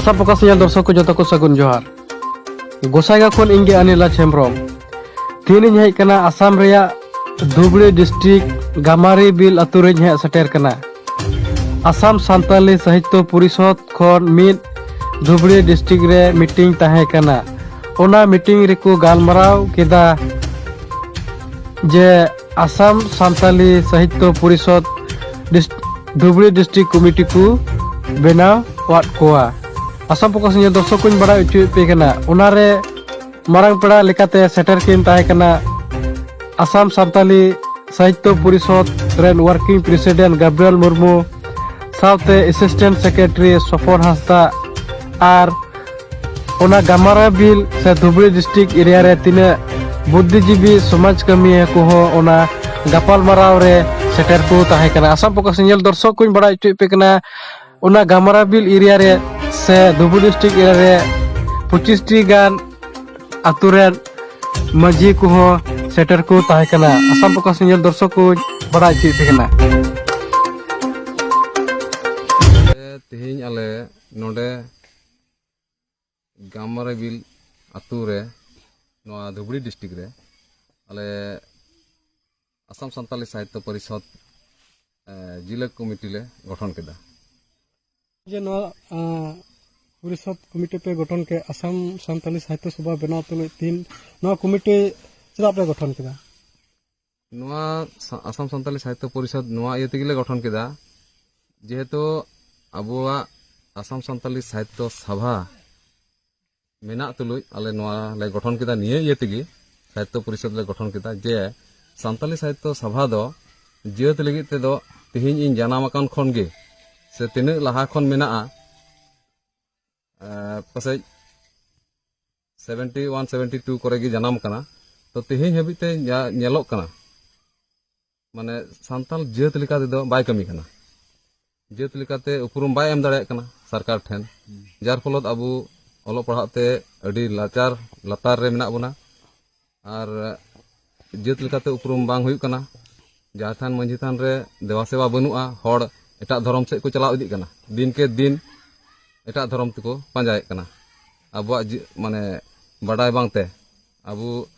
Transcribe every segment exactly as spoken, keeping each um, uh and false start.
ᱟᱥᱟ ᱯᱨᱚᱠᱟᱥ ᱧᱮᱞ ᱫᱚᱨᱥᱚᱠ ᱠᱚ ᱡᱚᱛᱚ ᱠᱚ ᱥᱟᱹᱜᱩᱱ ᱡᱚᱦᱟᱨ᱾ ᱜᱚᱥᱟᱭᱜᱟᱸᱣ ᱠᱷᱚᱱ ᱤᱧ ᱜᱮ ᱟᱹᱱᱤᱞ ᱨᱟᱡᱽ ᱦᱮᱢᱵᱨᱚᱢ᱾ ᱛᱮᱦᱮᱧ ᱤᱧ ᱦᱮᱡ ᱠᱟᱱᱟ ᱟᱥᱟᱢ ᱨᱮᱭᱟᱜ ᱫᱷᱩᱵᱽᱲᱤ ᱰᱤᱥᱴᱨᱤᱠᱴ ᱜᱟᱢᱟᱨᱤ ᱵᱤᱞ ᱟᱹᱛᱩ ᱨᱮᱧ ᱦᱮᱡ ᱥᱮᱴᱮᱨ ᱠᱟᱱᱟ᱾ ᱟᱥᱟᱢ ᱥᱟᱱᱛᱟᱞᱤ ᱥᱟᱦᱤᱛᱭᱚ ᱯᱚᱨᱤᱥᱚᱫᱽ ᱠᱷᱚᱱ ᱢᱤᱫ ᱫᱷᱩᱵᱽᱲᱤ ᱰᱤᱥᱴᱨᱤᱠᱴ ᱨᱮ ᱢᱤᱴᱤᱝ ᱛᱟᱦᱮᱸ ᱠᱟᱱᱟ᱾ ᱚᱱᱟ ᱢᱤᱴᱤᱝ ᱨᱮᱠᱚ ᱜᱟᱞᱢᱟᱨᱟᱣ ᱠᱮᱫᱟ ᱡᱮ ᱟᱥᱟᱢ ᱥᱟᱱᱛᱟᱞᱤ ᱥᱟᱦᱤᱛᱭᱚ ᱯᱚᱨᱤᱥᱚᱫᱽ ᱰᱤᱥ-, ᱫᱷᱩᱵᱽᱲᱤ ᱰᱤᱥᱴᱨᱤᱠᱴ ᱠᱚᱢᱤᱴᱤ ᱠᱚ ᱵᱮᱱᱟᱣ ᱟᱫ ᱠᱚᱣᱟ᱾ ᱟᱥᱟᱢ ᱯᱨᱚᱠᱟᱥ ᱧᱮᱞ ᱫᱚᱨᱥᱚᱠ ᱠᱚᱧ ᱵᱟᱲᱟᱭ ᱦᱚᱪᱚᱭᱮᱫ ᱯᱮ ᱠᱟᱱᱟ, ᱚᱱᱟᱨᱮ ᱢᱟᱨᱟᱝ ᱯᱮᱲᱟ ᱞᱮᱠᱟᱛᱮ ᱥᱮᱴᱮᱨ ᱠᱤᱱ ᱛᱟᱦᱮᱸ ᱠᱟᱱᱟ ᱟᱥᱟᱢ ᱥᱟᱱᱛᱟᱞᱤ ᱥᱟᱦᱤᱛᱭᱚ ᱯᱚᱨᱤᱥᱚᱫᱽ ᱨᱮᱱ ᱣᱟᱨᱠᱤᱝ ᱯᱨᱮᱥᱤᱰᱮᱱᱴ ᱜᱟᱵᱨᱤᱭᱮᱞ ᱢᱩᱨᱢᱩ, ᱥᱟᱶᱛᱮ ᱮᱥᱤᱥᱴᱮᱱᱴ ᱥᱮᱠᱨᱮᱴᱟᱨᱤ ᱥᱚᱯᱚᱱ ᱦᱟᱸᱥᱫᱟ ᱟᱨ ᱚᱱᱟ ᱜᱟᱢᱟᱨᱟ ᱵᱤᱞ ᱥᱮ ᱫᱷᱩᱵᱽᱲᱤ ᱰᱤᱥᱴᱨᱤᱠᱴ ᱮᱨᱤᱭᱟ ᱨᱮ ᱛᱤᱱᱟᱹᱜ ᱵᱩᱫᱽᱫᱷᱤᱡᱤᱵᱤ ᱥᱚᱢᱟᱡᱽ ᱠᱟᱹᱢᱤᱭᱟᱹ ᱠᱚᱦᱚᱸ ᱚᱱᱟ ᱜᱟᱯᱟᱞ ᱢᱟᱨᱟᱣ ᱨᱮ ᱥᱮᱴᱮᱨ ᱠᱚ ᱛᱟᱦᱮᱸ ᱠᱟᱱᱟ᱾ ᱟᱥᱟᱢ ᱯᱨᱚᱠᱟᱥ ᱧᱮᱞ ᱫᱚᱨᱥᱚᱠ ᱠᱚᱧ ᱵᱟᱲᱟᱭ ᱦᱚᱪᱚᱭᱮᱫ ᱯᱮ ᱠᱟᱱᱟ, ᱚᱱᱟ ᱜᱟᱢᱟᱨᱟ ᱵᱤᱞ ᱮᱨᱤᱭᱟ ᱨᱮ ᱥᱮ ᱫᱷᱩᱵᱽᱲᱤ ᱰᱤᱥᱴᱨᱤᱠᱴ ᱮᱨᱤᱭᱟ ᱨᱮ ᱯᱚᱸᱪᱤᱥ ᱴᱤ ᱜᱟᱱ ᱟᱛᱳ ᱨᱮᱱ ᱢᱟᱹᱡᱷᱤ ᱠᱚᱦᱚᱸ ᱥᱮᱴᱮᱨ ᱠᱚ ᱛᱟᱦᱮᱸ ᱠᱟᱱᱟ᱾ ᱟᱥᱟᱢ ᱯᱨᱚᱠᱟᱥ ᱧᱮᱞ ᱫᱚᱨᱥᱚᱠ ᱠᱚᱧ ᱵᱟᱲᱟᱭ ᱦᱚᱪᱚᱭᱮᱫ ᱯᱮ ᱠᱟᱱᱟ᱾ ᱛᱮᱦᱮᱧ ᱟᱞᱮ ᱱᱚᱰᱮ ᱜᱟᱢᱟᱨᱮᱵᱤᱞ ᱟᱛᱳ ᱨᱮ, ᱱᱚᱣᱟ ᱫᱷᱩᱵᱽᱲᱤ ᱰᱤᱥᱴᱨᱤᱠᱴ ᱨᱮ ᱟᱞᱮ ᱟᱥᱟᱢ ᱥᱟᱱᱛᱟᱞᱤ ᱥᱟᱦᱤᱛᱭᱚ ᱯᱚᱨᱤᱥᱚᱫᱽ, ᱮ, ᱡᱤᱞᱟᱹ ᱠᱚᱢᱤᱴᱤ ᱞᱮ ᱜᱚᱴᱷᱚᱱ ᱠᱮᱫᱟ᱾ ᱡᱮ ᱱᱚᱣᱟ, ᱮ, ᱯᱚᱨᱤᱥᱚᱫᱽ ᱠᱚᱢᱤᱴᱤ ᱯᱮ ᱜᱚᱴᱷᱚᱱ ᱠᱮᱫ, ᱟᱥᱟᱢ ᱥᱟᱱᱛᱟᱞᱤ ᱥᱟᱦᱤᱛᱭᱚ ᱥᱚᱵᱷᱟ ᱵᱮᱱᱟᱣ ᱛᱩᱞᱩᱡ ᱛᱤᱱ, ᱱᱚᱣᱟ ᱠᱚᱢᱤᱴᱤ ᱪᱮᱫᱟᱜ ᱯᱮ ᱜᱚᱴᱷᱚᱱ ᱠᱮᱫᱟ? ᱱᱚᱣᱟ ᱥᱟ-, ᱟᱥᱟᱢ ᱥᱟᱱᱛᱟᱞᱤ ᱥᱟᱦᱤᱛᱭᱚ ᱯᱚᱨᱤᱥᱚᱫᱽ ᱱᱚᱣᱟ ᱤᱭᱟᱹ ᱛᱮᱜᱮ ᱞᱮ ᱜᱚᱴᱷᱚᱱ ᱠᱮᱫᱟ, ᱡᱮᱦᱮᱛᱩ ᱟᱵᱚᱣᱟᱜ ᱟᱥᱟᱢ ᱥᱟᱱᱛᱟᱞᱤ ᱥᱟᱦᱤᱛᱭᱚ ᱥᱚᱵᱷᱟ ᱢᱮᱱᱟᱜ ᱛᱩᱞᱩᱡ ᱟᱞᱮ ᱱᱚᱣᱟ ᱞᱮ ᱜᱚᱴᱷᱚᱱ ᱠᱮᱫᱟ᱾ ᱱᱤᱭᱟᱹ ᱤᱭᱟᱹ ᱛᱮᱜᱮ, ᱥᱟᱦᱤᱛᱭᱚ ᱯᱚᱨᱤᱥᱚᱫᱽ ᱞᱮ ᱜᱚᱴᱷᱚᱱ ᱠᱮᱫᱟ, ᱡᱮ ᱥᱟᱱᱛᱟᱞᱤ ᱥᱟᱦᱤᱛᱭᱚ ᱥᱚᱵᱷᱟ ᱫᱚ ᱡᱟᱹᱛ ᱞᱟᱹᱜᱤᱫ ᱛᱮᱫᱚ ᱛᱮᱦᱮᱧ ᱤᱧ ᱡᱟᱱᱟᱢ ᱟᱠᱟᱱ ᱠᱷᱚᱱ ᱜᱮ ᱥᱮ ᱛᱤᱱᱟᱹᱜ ᱞᱟᱦᱟ ᱠᱷᱚᱱ ᱢᱮᱱᱟᱜᱼᱟ, ᱮ, ᱯᱟᱥᱮᱡ ᱥᱮᱵᱷᱮᱱᱴᱤ ᱳᱣᱟᱱ, ᱥᱮᱵᱷᱮᱱᱴᱤ ᱴᱩ ᱠᱚᱨᱮ ᱜᱮ ᱡᱟᱱᱟᱢ ᱠᱟᱱᱟ᱾ ᱛᱚ ᱛᱮᱦᱮᱧ ᱦᱟᱹᱵᱤᱡ ᱛᱮ ᱡᱟ ᱧᱮᱞᱚᱜ ᱠᱟᱱᱟ, ᱢᱟᱱᱮ ᱥᱟᱱᱛᱟᱞ ᱡᱟᱹᱛ ᱞᱮᱠᱟ ᱛᱮᱫᱚ ᱵᱟᱭ ᱠᱟᱹᱢᱤ ᱠᱟᱱᱟ, ᱡᱟᱹᱛ ᱞᱮᱠᱟᱛᱮ ᱩᱯᱨᱩᱢ ᱵᱟᱭ ᱮᱢ ᱫᱟᱲᱮᱭᱟᱜ ᱠᱟᱱᱟ ᱥᱚᱨᱠᱟᱨ ᱴᱷᱮᱱ, ᱡᱟᱨ ᱯᱷᱚᱞᱚᱛ ᱟᱵᱚ ᱚᱞᱚᱜ ᱯᱟᱲᱦᱟᱜ ᱛᱮ ᱟᱹᱰᱤ ᱞᱟᱪᱟᱨ ᱞᱟᱛᱟᱨ ᱨᱮ ᱢᱮᱱᱟᱜ ᱵᱚᱱᱟ᱾ ᱟᱨ ᱡᱟᱹᱛ ᱞᱮᱠᱟᱛᱮ ᱩᱯᱨᱩᱢ ᱵᱟᱝ ᱦᱩᱭᱩᱜ ᱠᱟᱱᱟ᱾ ᱡᱟᱦᱮᱨ ᱛᱷᱟᱱ ᱢᱟᱹᱡᱷᱤ ᱛᱷᱟᱱ ᱨᱮ ᱫᱮᱵᱟ ᱥᱮᱵᱟ ᱵᱟᱹᱱᱩᱜᱼᱟ, ᱦᱚᱲ ᱮᱴᱟᱜ ᱫᱷᱚᱨᱚᱢ ᱥᱮᱫ ᱠᱚ ᱪᱟᱞᱟᱣ ᱤᱫᱤᱜ ᱠᱟᱱᱟ᱾ ᱫᱤᱱ ᱠᱮ ᱫᱤᱱ ᱮᱴᱟᱜ ᱫᱷᱚᱨᱚᱢ ᱛᱮᱠᱚ ᱯᱟᱸᱡᱟᱭᱮᱫ ᱠᱟᱱᱟ᱾ ᱟᱵᱚᱣᱟᱜ ᱡᱤ- ᱢᱟᱱᱮ ᱵᱟᱰᱟᱭ ᱵᱟᱝᱛᱮ ᱟᱵᱚ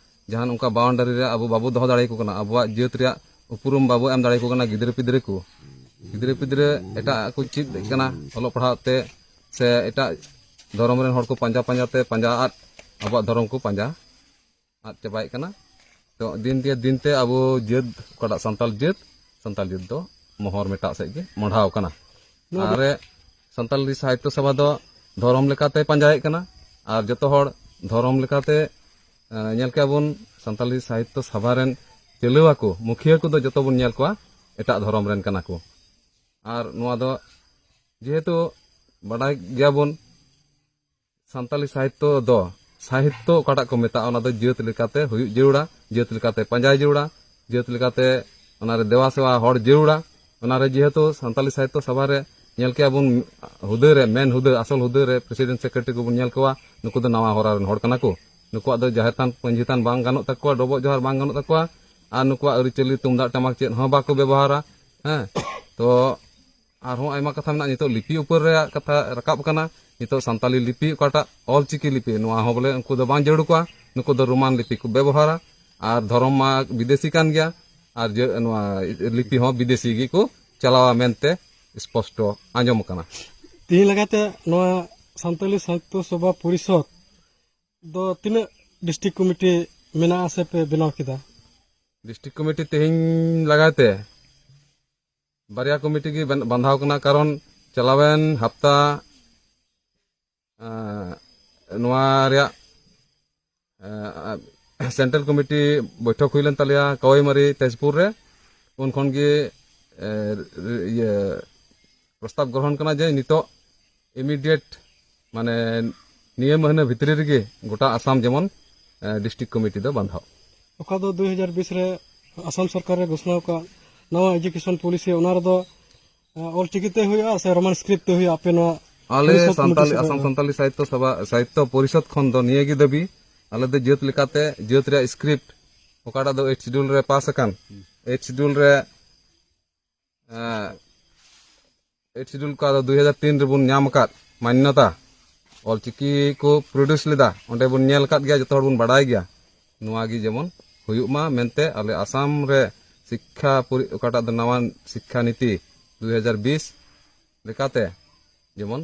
ᱡᱟᱦᱟᱱ ᱚᱱᱠᱟ ᱵᱟᱣᱩᱱᱰᱟᱨᱤ ᱨᱮ ᱟᱵᱚ ᱵᱟᱵᱚ ᱫᱚᱦᱚ ᱫᱟᱲᱮᱭᱟᱠᱚ ᱠᱟᱱᱟ, ᱟᱵᱚᱣᱟᱜ ᱡᱟᱹᱛ ᱨᱮᱭᱟᱜ ᱩᱯᱨᱩᱢ ᱵᱟᱵᱚ ᱮᱢ ᱫᱟᱲᱮᱭᱟᱠᱚ ᱠᱟᱱᱟ ᱜᱤᱫᱽᱨᱟᱹ ᱯᱤᱫᱽᱨᱟᱹ ᱠᱚ᱾ ᱜᱤᱫᱽᱨᱟᱹ ᱯᱤᱫᱽᱨᱟᱹ ᱮᱴᱟᱜ ᱠᱚ ᱪᱮᱫ ᱠᱟᱱᱟ ᱚᱞᱚᱜ ᱯᱟᱲᱦᱟᱜ ᱛᱮ, ᱥᱮ ᱮᱴᱟᱜ ᱫᱷᱚᱨᱚᱢ ᱨᱮᱱ ᱦᱚᱲ ᱠᱚ ᱯᱟᱸᱡᱟ ᱯᱟᱸᱡᱟ ᱛᱮ ᱯᱟᱸᱡᱟ ᱟᱫ ᱟᱵᱚᱣᱟᱜ ᱫᱷᱚᱨᱚᱢ ᱠᱚ ᱯᱟᱸᱡᱟ ᱟᱫ ᱪᱟᱵᱟᱭᱮᱫ ᱠᱟᱱᱟ᱾ ᱛᱚ ᱫᱤᱱ ᱫᱤᱭᱮ ᱫᱤᱱ ᱛᱮ ᱟᱵᱚ ᱡᱟᱹᱛ, ᱚᱠᱟᱴᱟᱜ ᱥᱟᱱᱛᱟᱲ ᱡᱟᱹᱛ, ᱥᱟᱱᱛᱟᱲ ᱡᱟᱹᱛ ᱫᱚ ᱢᱚᱦᱚᱨ ᱢᱮᱴᱟᱜ ᱥᱮᱫ ᱜᱮ ᱢᱚᱰᱷᱟᱣ ᱠᱟᱱᱟ᱾ ᱱᱚᱣᱟ ᱫᱚ ᱟᱨ ᱥᱟᱱᱛᱟᱲᱤ ᱥᱟᱦᱤᱛᱛᱚ ᱥᱚᱵᱷᱟ ᱫᱚ ᱫᱷᱚᱨᱚᱢ ᱞᱮᱠᱟᱛᱮ ᱯᱟᱸᱡᱟᱭᱮᱫ ᱠᱟᱱᱟ᱾ ᱟᱨ ᱡᱚᱛᱚ ᱦᱚᱲ ᱫᱷᱚᱨᱚᱢ ᱞᱮᱠᱟᱛᱮ, ᱮ, ᱧᱮᱞ ᱠᱮᱜᱼᱟ ᱵᱚᱱ, ᱥᱟᱱᱛᱟᱲᱤ ᱥᱟᱦᱤᱛᱛᱚ ᱥᱚᱵᱷᱟ ᱨᱮᱱ ᱪᱟᱹᱞᱣᱟ ᱠᱚ, ᱢᱩᱠᱷᱤᱭᱟᱹ ᱠᱚᱫᱚ ᱡᱚᱛᱚ ᱵᱚᱱ ᱧᱮᱞ ᱠᱚᱣᱟ ᱮᱴᱟᱜ ᱫᱷᱚᱨᱚᱢ ᱨᱮᱱ ᱠᱟᱱᱟ ᱠᱚ᱾ ᱟᱨ ᱱᱚᱣᱟ ᱫᱚ ᱡᱮᱦᱮᱛᱩ ᱵᱟᱰᱟᱭ ᱜᱮᱭᱟᱵᱚᱱ, ᱥᱟᱱᱛᱟᱞᱤ ᱥᱟᱦᱤᱛᱛᱚ ᱫᱚ, ᱥᱟᱦᱤᱛᱛᱚ ᱚᱠᱟᱴᱟᱜ ᱠᱚ ᱢᱮᱛᱟᱜᱼᱟ, ᱚᱱᱟ ᱫᱚ ᱡᱟᱹᱛ ᱞᱮᱠᱟᱛᱮ ᱦᱩᱭᱩᱜ ᱡᱟᱹᱨᱩᱲᱟ, ᱡᱟᱹᱛ ᱞᱮᱠᱟᱛᱮ ᱯᱟᱸᱡᱟᱭ ᱡᱟᱹᱨᱩᱲᱟ, ᱡᱟᱹᱛ ᱞᱮᱠᱟᱛᱮ ᱚᱱᱟᱨᱮ ᱫᱮᱵᱟ ᱥᱮᱵᱟ ᱦᱚᱲ ᱡᱟᱹᱨᱩᱲᱟ᱾ ᱚᱱᱟᱨᱮ ᱡᱮᱦᱮᱛᱩ ᱥᱟᱱᱛᱟᱞᱤ ᱥᱟᱦᱤᱛᱛᱚ ᱥᱚᱵᱷᱟ ᱨᱮ ᱧᱮᱞ ᱠᱮᱜᱼᱟ ᱵᱚᱱ, ᱦᱩᱫᱟᱹ ᱨᱮ, ᱢᱮᱱ ᱦᱩᱫᱟᱹ, ᱟᱥᱚᱞ ᱦᱩᱫᱟᱹ ᱨᱮ president secretary ᱠᱚᱵᱚᱱ ᱧᱮᱞ ᱠᱚᱣᱟ, ᱱᱩᱠᱩ ᱫᱚ ᱱᱟᱣᱟ ᱦᱚᱨᱟ ᱨᱮᱱ ᱦᱚᱲ ᱠᱟᱱᱟ ᱠᱚ᱾ ᱱᱩᱠᱩᱣᱟᱜ ᱫᱚ ᱡᱟᱦᱮᱨ ᱛᱷᱟᱱ ᱢᱟᱹᱡᱷᱤ ᱛᱷᱟᱱ ᱵᱟᱝ ᱜᱟᱱᱚᱜ ᱛᱟᱠᱚᱣᱟ, ᱰᱚᱵᱚᱜ ᱡᱚᱦᱟᱨ ᱵᱟᱝ ᱜᱟᱱᱚᱜ ᱛᱟᱠᱚᱣᱟ, ᱟᱨ ᱱᱩᱠᱩᱣᱟᱜ ᱟᱹᱨᱤᱪᱟᱹᱞᱤ ᱛᱩᱢᱫᱟᱜ ᱴᱟᱢᱟᱠ ᱪᱮᱫ ᱦᱚᱸ ᱵᱟᱠᱚ ᱵᱮᱵᱚᱦᱟᱨᱟ᱾ ᱦᱮᱸ, ᱛᱚ ᱟᱨᱦᱚᱸ ᱟᱭᱢᱟ ᱠᱟᱛᱷᱟ ᱢᱮᱱᱟᱜᱼᱟ᱾ ᱱᱤᱛᱚᱜ ᱞᱤᱯᱤ ᱩᱯᱚᱨ ᱨᱮᱭᱟᱜ ᱠᱟᱛᱷᱟ ᱨᱟᱠᱟᱵ ᱠᱟᱱᱟ᱾ ᱱᱤᱛᱚᱜ ᱥᱟᱱᱛᱟᱞᱤ ᱞᱤᱯᱤ ᱚᱠᱟᱴᱟᱜ ᱚᱞ ᱪᱤᱠᱤ ᱞᱤᱯᱤ, ᱱᱚᱣᱟ ᱦᱚᱸ ᱵᱚᱞᱮ ᱩᱱᱠᱩ ᱫᱚ ᱵᱟᱝ ᱡᱟᱹᱨᱩᱲ ᱠᱚᱣᱟ, ᱱᱩᱠᱩ ᱫᱚ ᱨᱳᱢᱟᱱ ᱞᱤᱯᱤ ᱠᱚ ᱵᱮᱵᱚᱦᱟᱨᱟ᱾ ᱟᱨ ᱫᱷᱚᱨᱚᱢ ᱢᱟ ᱵᱤᱫᱮᱥᱤ ᱠᱟᱱ ᱜᱮᱭᱟ, ᱟᱨ ᱡᱮ ᱱᱚᱣᱟ ᱞᱤᱯᱤ ᱦᱚᱸ ᱵᱤᱫᱮᱥᱤ ᱜᱮᱠᱚ ᱪᱟᱞᱟᱣᱟ ᱢᱮᱱᱛᱮ ᱥᱯᱚᱥᱴᱚ ᱟᱸᱡᱚᱢ ᱠᱟᱱᱟ᱾ ᱛᱮᱦᱮᱧ ᱞᱟᱜᱟᱛᱮ ᱱᱚᱣᱟ ᱥᱟᱱᱛᱟᱞᱤ ᱥᱟᱦᱤᱛᱛᱚ ᱥᱚᱵᱷᱟ ᱯᱚᱨᱤᱥᱚᱫᱽ ᱫᱚ ᱛᱤᱱᱟᱹᱜ district committee ᱢᱮᱱᱟᱜᱼᱟ ᱥᱮ ᱯᱮ ᱵᱮᱱᱟᱣ ᱠᱮᱫᱟ? District committee ᱛᱮᱦᱮᱧ ᱞᱟᱜᱟᱛᱮ ᱵᱟᱨᱭᱟ committee ᱜᱮ ᱵᱮᱱ-, ᱵᱟᱸᱫᱷᱟᱣ ᱠᱟᱱᱟ, ᱠᱟᱨᱚᱱ ᱪᱟᱞᱟᱣᱮᱱ ᱦᱟᱯᱛᱟ, ᱮᱸ, ᱱᱚᱣᱟ ᱨᱮᱭᱟᱜ, ᱮᱸ, central committee ᱵᱳᱭᱴᱷᱚᱠ ᱦᱩᱭ ᱞᱮᱱ ᱛᱟᱞᱮᱭᱟ ᱠᱟᱣᱟᱭᱢᱟᱨᱤ ᱛᱮᱡᱽᱯᱩᱨ ᱨᱮ᱾ ᱩᱱ ᱠᱷᱚᱱ ᱜᱮ, ᱮᱸ, ᱤᱭᱟᱹ, ᱯᱨᱚᱥᱛᱟᱵ ᱜᱨᱚᱦᱚᱱ ᱠᱟᱱᱟ ᱡᱮ ᱱᱤᱛᱚᱜ immediate, ᱢᱟᱱᱮ ᱱᱤᱭᱟᱹ ᱢᱟᱹᱦᱱᱟᱹ ᱵᱷᱤᱛᱨᱤ ᱨᱮᱜᱮ ᱜᱚᱴᱟ ᱟᱥᱟᱢ ᱡᱮᱢᱚᱱ, ᱮᱸ, district committee ᱫᱚ ᱵᱟᱸᱫᱷᱟᱣ᱾ ᱚᱠᱟ ᱫᱚ ᱫᱩ ᱦᱟᱡᱟᱨ ᱵᱤᱥ ᱨᱮ ᱟᱥᱟᱢ ᱥᱚᱨᱠᱟᱨ ᱨᱮ ᱜᱷᱳᱥᱱᱟ ᱟᱠᱟᱫ ᱱᱟᱣᱟ education policy, ᱚᱱᱟ ᱨᱮᱫᱚ, ᱮᱸ, ᱚᱞ ᱪᱤᱠᱤ ᱛᱮ ᱦᱩᱭᱩᱜᱼᱟ ᱥᱮ ᱨᱳᱢᱟᱱ script ᱛᱮ ᱦᱩᱭᱩᱜᱼᱟ? ᱟᱯᱮ ᱱᱚᱣᱟ ᱟᱞᱮ ᱯᱚᱨᱤᱥᱚᱫᱽ committee ᱥᱟᱱᱛᱟᱞᱤ, ᱥᱮᱫ ᱟᱥᱟᱢ ᱠᱷᱚᱱ? ᱥᱟᱱᱛᱟᱞᱤ ᱥᱟᱦᱤᱛᱛᱚ ᱥᱚᱵᱷᱟ, ᱥᱟᱦᱤᱛᱛᱚ ᱯᱚᱨᱤᱥᱚᱫᱽ ᱠᱷᱚᱱ ᱫᱚ ᱱᱤᱭᱟᱹ ᱜᱮ ᱫᱟᱹᱵᱤ, ᱟᱞᱮ ᱫᱚ ᱡᱟᱹᱛ ᱞᱮᱠᱟᱛᱮ, ᱡᱟᱹᱛ ᱨᱮᱭᱟᱜ script ᱚᱠᱟᱴᱟᱜ ᱫᱚ eighth schedule ᱨᱮ ᱯᱟᱥ ᱟᱠᱟᱱ, eighth schedule ᱨᱮ, ᱮᱸ, eighth schedule ᱚᱠᱟ ᱫᱚ ᱫᱩ ᱦᱟᱡᱟᱨ ᱛᱤᱱ ᱨᱮᱵᱚᱱ ᱧᱟᱢ ᱟᱠᱟᱫ, ᱢᱟᱱᱱᱚᱛᱟ ᱚᱞᱪᱤᱠᱤ ᱠᱚ ᱯᱨᱚᱰᱭᱩᱥ ᱞᱮᱫᱟ, ᱚᱸᱰᱮ ᱵᱚᱱ ᱧᱮᱞ ᱟᱠᱟᱫ ᱜᱮᱭᱟ, ᱡᱚᱛᱚ ᱦᱚᱲ ᱵᱚᱱ ᱵᱟᱰᱟᱭ ᱜᱮᱭᱟ᱾ ᱱᱚᱣᱟ ᱜᱮ ᱡᱮᱢᱚᱱ ᱦᱩᱭᱩᱜ ᱢᱟ ᱢᱮᱱᱛᱮ ᱟᱞᱮ ᱟᱥᱟᱢ ᱨᱮ ᱥᱤᱠᱠᱷᱟ ᱯᱚᱨᱤ-, ᱚᱠᱟᱴᱟᱜ ᱫᱚ ᱱᱟᱣᱟ ᱥᱤᱠᱠᱷᱟ ᱱᱤᱛᱤ ᱫᱩ ᱦᱟᱡᱟᱨ ᱵᱤᱥ ᱞᱮᱠᱟᱛᱮ ᱡᱮᱢᱚᱱ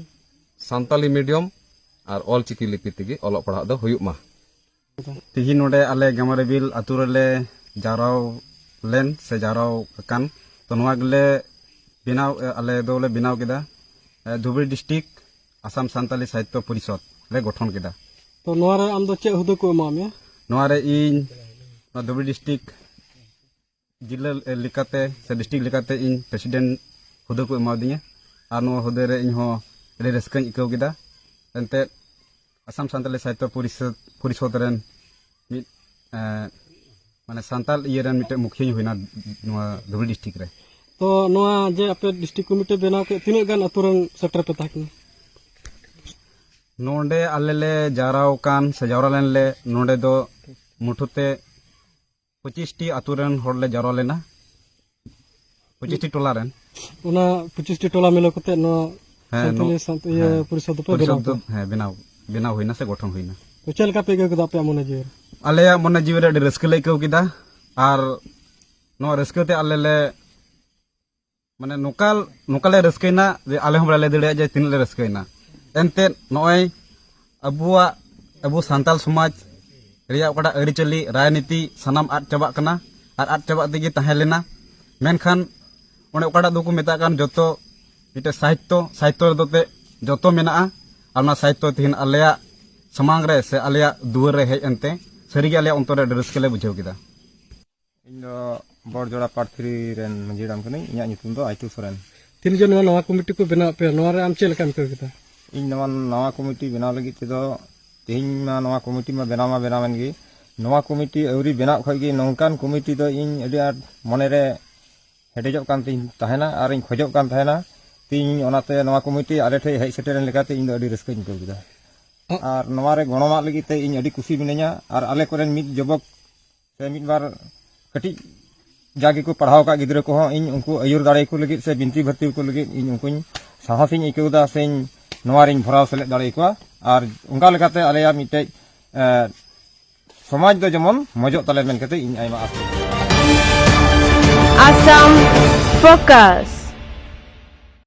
ᱥᱟᱱᱛᱟᱞᱤ ᱢᱤᱰᱤᱭᱟᱢ ᱟᱨ ᱚᱞᱪᱤᱠᱤ ᱞᱤᱯᱤ ᱛᱮᱜᱮ ᱚᱞᱚᱜ ᱯᱟᱲᱦᱟᱜ ᱫᱚ ᱦᱩᱭᱩᱜ ᱢᱟ᱾ ᱛᱤᱦᱤᱧ ᱱᱚᱰᱮ ᱟᱞᱮ ᱜᱟᱢᱟᱨᱤᱵᱤᱞ ᱟᱛᱳ ᱨᱮᱞᱮ ᱡᱟᱣᱨᱟ ᱞᱮᱱ ᱥᱮ ᱡᱟᱣᱨᱟ ᱟᱠᱟᱱ, ᱛᱚ ᱱᱚᱣᱟ ᱜᱮᱞᱮ ᱵᱮᱱᱟᱣ, ᱟᱞᱮ ᱫᱚᱞᱮ ᱵᱮᱱᱟᱣ ᱠᱮᱫᱟ, ᱮ, ᱫᱷᱩᱵᱽᱨᱤ ᱰᱤᱥᱴᱨᱤᱠᱴ ᱟᱥᱟᱢ ᱥᱟᱱᱛᱟᱞᱤ ᱥᱟᱦᱤᱛᱛᱚ ᱯᱚᱨᱤᱥᱚᱫᱽ ᱞᱮ ᱜᱚᱴᱷᱚᱱ ᱠᱮᱫᱟ᱾ ᱛᱚ ᱱᱚᱣᱟ ᱨᱮ ᱟᱢ ᱫᱚ ᱪᱮᱫ ᱦᱩᱫᱟᱹ ᱠᱚ ᱮᱢᱟᱜ ᱢᱮᱭᱟ? ᱱᱚᱣᱟ ᱨᱮ ᱤᱧ ᱱᱚᱣᱟ ᱫᱷᱩᱵᱽᱨᱤ ᱰᱤᱥᱴᱨᱤᱠᱴ ᱡᱤᱞᱟᱹ ᱞᱮᱠᱟᱛᱮ ᱥᱮ ᱰᱤᱥᱴᱨᱤᱠᱴ ᱞᱮᱠᱟᱛᱮ ᱤᱧ ᱯᱨᱮᱥᱤᱰᱮᱱᱴ ᱦᱩᱫᱟᱹ ᱠᱚ ᱮᱢᱟᱣᱫᱤᱧᱟ᱾ ᱟᱨ ᱱᱚᱣᱟ ᱦᱩᱫᱟᱹ ᱨᱮ ᱤᱧ ᱦᱚᱸ ᱟᱹᱰᱤ ᱨᱟᱹᱥᱠᱟᱹᱧ ᱟᱹᱭᱠᱟᱹᱣ ᱠᱮᱫᱟ᱾ ᱮᱱᱛᱮᱫ ᱟᱥᱟᱢ ᱥᱟᱱᱛᱟᱞᱤ ᱥᱟᱦᱤᱛᱛᱚ ᱯᱚᱨᱤᱥᱚᱫᱽ, ᱯᱚᱨᱤᱥᱚᱫᱽ ᱨᱮᱱ ᱢᱤᱫ, ᱮᱸ, ᱢᱟᱱᱮ ᱥᱟᱱᱛᱟᱞ ᱤᱭᱟᱹ ᱨᱮᱱ ᱢᱤᱫᱴᱮᱱ ᱢᱩᱠᱷᱤᱭᱟᱹᱧ ᱦᱩᱭᱱᱟ ᱱᱚᱣᱟ ᱫᱷᱩᱵᱽᱨᱤ ᱰᱤᱥᱴᱨᱤᱠᱴ ᱨᱮ᱾ ᱛᱚ ᱱᱚᱣᱟ ᱡᱮ ᱟᱯᱮ ᱰᱤᱥᱴᱨᱤᱠᱴ ᱠᱚᱢᱤᱴᱤ ᱵᱮᱱᱟᱣ ᱠᱮᱫ, ᱛᱤᱱᱟᱹᱜ ᱜᱟᱱ ᱟᱛᱳ ᱨᱮᱱ ᱥᱮᱴᱮᱨ ᱯᱮ ᱛᱟᱦᱮᱸ ᱠᱟᱱᱟ? ᱱᱚᱰᱮ ᱟᱞᱮ ᱞᱮ ᱡᱟᱣᱨᱟ ᱟᱠᱟᱱ ᱥᱮ ᱡᱟᱣᱨᱟ ᱞᱮᱱ ᱞᱮ, ᱱᱚᱰᱮ ᱫᱚ ᱢᱩᱴᱷᱟᱹ ᱛᱮ ᱯᱚᱸᱪᱤᱥ ᱴᱤ ᱟᱛᱳ ᱨᱮᱱ ᱦᱚᱲ ᱞᱮ ᱡᱟᱣᱨᱟ ᱞᱮᱱᱟ᱾ ᱯᱚᱸᱪᱤᱥ ᱴᱤ ᱴᱚᱞᱟ ᱨᱮᱱ᱾ ᱚᱱᱟ ᱯᱚᱸᱪᱤᱥ ᱴᱤ ᱴᱚᱞᱟ ᱢᱤᱞᱟᱹᱣ ᱠᱟᱛᱮ ᱱᱚᱣᱟ ᱦᱮᱸ, ᱥᱟᱱᱛᱟᱞᱤ ᱱᱚ-, ᱥᱟᱶᱛᱟ ᱤᱭᱟᱹ ᱦᱮᱸ, ᱯᱚᱨᱤᱥᱚᱫᱽ ᱫᱚᱯᱮ ᱯᱚᱨᱤᱥᱚᱫᱽ ᱵᱮᱱᱟᱣ ᱫᱚ, ᱠᱮᱫᱟ? ᱦᱮᱸ, ᱵᱮᱱᱟᱣ, ᱵᱮᱱᱟᱣ ᱦᱩᱭᱱᱟ ᱥᱮ ᱜᱚᱴᱷᱚᱱ ᱦᱩᱭᱱᱟ᱾ ᱛᱚ ᱪᱮᱫ ᱞᱮᱠᱟ ᱯᱮ ᱟᱹᱭᱠᱟᱹᱣ ᱠᱮᱫᱟ ᱟᱯᱮᱭᱟᱜ ᱢᱚᱱᱮ ᱡᱤᱣᱤ ᱨᱮ? ᱟᱞᱮᱭᱟᱜ ᱢᱚᱱᱮ ᱡᱤᱣᱤ ᱨᱮ ᱟᱹᱰᱤ ᱨᱟᱹᱥᱠᱟᱹ ᱞᱮ ᱟᱹᱭᱠᱟᱹᱣ ᱠᱮᱫᱟ᱾ ᱟᱨ ᱱᱚᱣᱟ ᱨᱟᱹᱥᱠᱟᱹ ᱛᱮ ᱟᱞᱮ ᱞᱮ, ᱢᱟᱱᱮ, ᱱᱚᱝᱠᱟ, ᱱᱚᱝᱠᱟ ᱞᱮ ᱨᱟᱹᱥᱠᱟᱹᱭᱮᱱᱟ ᱡᱮ ᱟᱞᱮ ᱦᱚᱸ ᱵᱟᱞᱮ ᱞᱟᱹᱭ ᱫᱟᱲᱮᱭᱟᱜᱼᱟ ᱡᱮ ᱛᱤᱱᱟᱹᱜ ᱞᱮ ᱨᱟᱹᱥᱠᱟᱹᱭᱮᱱᱟ᱾ ᱮᱱᱛᱮᱫ ᱱᱚᱜᱼᱚᱭ ᱟᱵᱚᱣᱟᱜ, ᱟᱵᱚ ᱥᱟᱱᱛᱟᱞ ᱥᱚᱢᱟᱡᱽ ᱨᱮᱭᱟᱜ ᱚᱠᱟᱴᱟᱜ ᱟᱹᱨᱤᱪᱟᱹᱞᱤ, ᱨᱟᱡᱽᱱᱤᱛᱤ ᱥᱟᱱᱟᱢ ᱟᱫ ᱪᱟᱵᱟᱜ ᱠᱟᱱᱟ ᱟᱨ ᱟᱫ ᱪᱟᱵᱟᱜ ᱛᱮᱜᱮ ᱛᱟᱦᱮᱸ ᱞᱮᱱᱟ᱾ ᱢᱮᱱᱠᱷᱟᱱ ᱚᱱᱮ ᱚᱠᱟᱴᱟᱜ ᱫᱚᱠᱚ ᱢᱮᱛᱟᱜ ᱠᱟᱱ ᱡᱚᱛᱚ ᱢᱤᱫᱴᱮᱱ ᱥᱟᱦᱤᱛᱛᱚ, ᱥᱟᱦᱤᱛᱛᱚ ᱨᱮᱫᱚ ᱛᱮ ᱡᱚᱛᱚ ᱢᱮᱱᱟᱜᱼᱟ᱾ ᱟᱨ ᱚᱱᱟ ᱥᱟᱦᱤᱛᱛᱚ ᱛᱮᱦᱮᱧ ᱟᱞᱮᱭᱟᱜ ᱥᱟᱢᱟᱝ ᱨᱮ ᱥᱮ ᱟᱞᱮᱭᱟᱜ ᱫᱩᱣᱟᱹᱨ ᱨᱮ ᱦᱮᱡ ᱮᱱᱛᱮ ᱥᱟᱹᱨᱤᱜᱮ ᱟᱞᱮᱭᱟᱜ ᱚᱱᱛᱚᱨ ᱨᱮ ᱟᱹᱰᱤ ᱨᱟᱹᱥᱠᱟᱹ ᱞᱮ ᱵᱩᱡᱷᱟᱹᱣ ᱠᱮᱫᱟ᱾ ᱤᱧ ᱫᱚ ᱵᱚᱲᱡᱚᱲᱟ ᱯᱟᱨᱴ ᱛᱷᱨᱤ ᱨᱮᱱ ᱢᱟᱹᱡᱷᱤ ᱦᱟᱲᱟᱢ ᱠᱟᱹᱱᱟᱹᱧ᱾ ᱤᱧᱟᱹᱜ ᱧᱩᱛᱩᱢ ᱫᱚ ᱟᱭᱛᱩ ᱥᱚᱨᱮᱱ᱾ ᱛᱤᱱ ᱡᱚᱱ ᱱᱚᱣᱟ, ᱱᱚᱣᱟ ᱠᱚᱢᱤᱴᱤ ᱠᱚ ᱵᱮᱱᱟᱣ ᱯᱮᱭᱟ, ᱱᱚᱣᱟ ᱨᱮ ᱟᱢ ᱪᱮᱫ ᱞᱮᱠᱟᱢ ᱟᱹᱭᱠᱟᱹᱣ ᱠᱮᱫᱟ? ᱤᱧ ᱱᱚᱣᱟ, ᱱᱟᱣᱟ ᱠᱚᱢᱤᱴᱤ ᱵᱮᱱᱟᱣ ᱞᱟᱹᱜᱤᱫ ᱛᱮᱫᱚ ᱛᱮᱦᱮᱧ ᱢᱟ ᱱᱚᱣᱟ ᱠᱚᱢᱤᱴᱤ ᱢᱟ ᱵᱮᱱᱟᱣ ᱢᱟ ᱵᱮᱱᱟᱣᱮᱱ ᱜᱮ᱾ ᱱᱚᱣᱟ ᱠᱚᱢᱤᱴᱤ ᱟᱹᱣᱨᱤ ᱵᱮᱱᱟᱣ ᱠᱷᱚᱱ ᱜᱮ ᱱᱚᱝᱠᱟᱱ ᱠᱚᱢᱤᱴᱤ ᱫᱚ ᱤᱧ ᱟᱹᱰᱤ ᱟᱸᱴ ᱢᱚᱱᱮᱨᱮ ᱦᱮᱰᱮᱡᱚᱜ ᱠᱟᱱ ᱛᱤᱧ ᱛᱟᱦᱮᱱᱟ ᱟᱨᱤᱧ ᱠᱷᱚᱡᱚᱜ ᱠᱟᱱ ᱛᱟᱦᱮᱱᱟ᱾ ᱛᱮᱦᱮᱧ ᱚᱱᱟᱛᱮ ᱱᱚᱣᱟ ᱠᱚᱢᱤᱴᱤ ᱟᱞᱮ ᱴᱷᱮᱱ ᱦᱮᱡ ᱥᱮᱴᱮᱨᱮᱱ ᱞᱮᱠᱟᱛᱮ ᱤᱧ ᱫᱚ ᱟᱹᱰᱤ ᱨᱟᱹᱥᱠᱟᱹᱧ ᱟᱹᱭᱠᱟᱹᱣ ᱠᱮᱫᱟ᱾ ᱟᱨ ᱱᱚᱣᱟ ᱨᱮ ᱜᱚᱲᱚᱣᱟᱜ ᱞᱟᱹᱜᱤᱫ ᱛᱮ ᱤᱧ ᱟᱹᱰᱤ ᱠᱩᱥᱤ ᱢᱤᱱᱟᱹᱧᱟ᱾ ᱟᱨ ᱟᱞᱮ ᱠᱚᱨᱮᱱ ᱢᱤᱫ ᱡᱚᱵᱚᱠ ᱥᱮ ᱢᱤᱫ ᱵᱟᱨ ᱠᱟᱹᱴᱤᱡ ᱡᱟ ᱜᱮᱠᱚ ᱯᱟᱲᱦᱟᱣ ᱟᱠᱟᱫ ᱜᱤᱫᱽᱨᱟᱹ ᱠᱚᱦᱚᱸ ᱤᱧ ᱩᱱᱠᱩ ᱟᱹᱭᱩᱨ ᱫᱟᱲᱮᱭᱟᱠᱚ ᱞᱟᱹᱜᱤᱫ ᱥᱮ ᱵᱤᱱᱛᱤ ᱵᱷᱟᱹᱨᱛᱤ ᱠᱚ ᱞᱟᱹᱜᱤᱫ ᱤᱧ ᱩᱱᱠᱩᱧ ᱥᱟᱦᱚᱥᱤᱧ ᱟᱹᱭᱠᱟᱹᱣ ᱮᱫᱟ ᱥᱮᱧ ᱱᱚᱣᱟ ᱨᱤᱧ ᱵᱷᱚᱨᱟᱣ ᱥᱮᱞᱮᱫ ᱫᱟᱲᱮ ᱟᱠᱚᱣᱟ᱾ ᱟᱨ ᱚᱱᱠᱟ ᱞᱮᱠᱟᱛᱮ ᱟᱞᱮᱭᱟᱜ ᱢᱤᱫᱴᱮᱡ, ᱮ, ᱥᱚᱢᱟᱡᱽ ᱫᱚ ᱡᱮᱢᱚᱱ ᱢᱚᱡᱚᱜ ᱛᱟᱞᱮ ᱢᱮᱱ ᱠᱟᱛᱮ ᱤᱧ ᱟᱭᱢᱟ ᱟᱥ᱾ ᱟᱥᱟᱢ ᱯᱷᱳᱠᱟᱥ᱾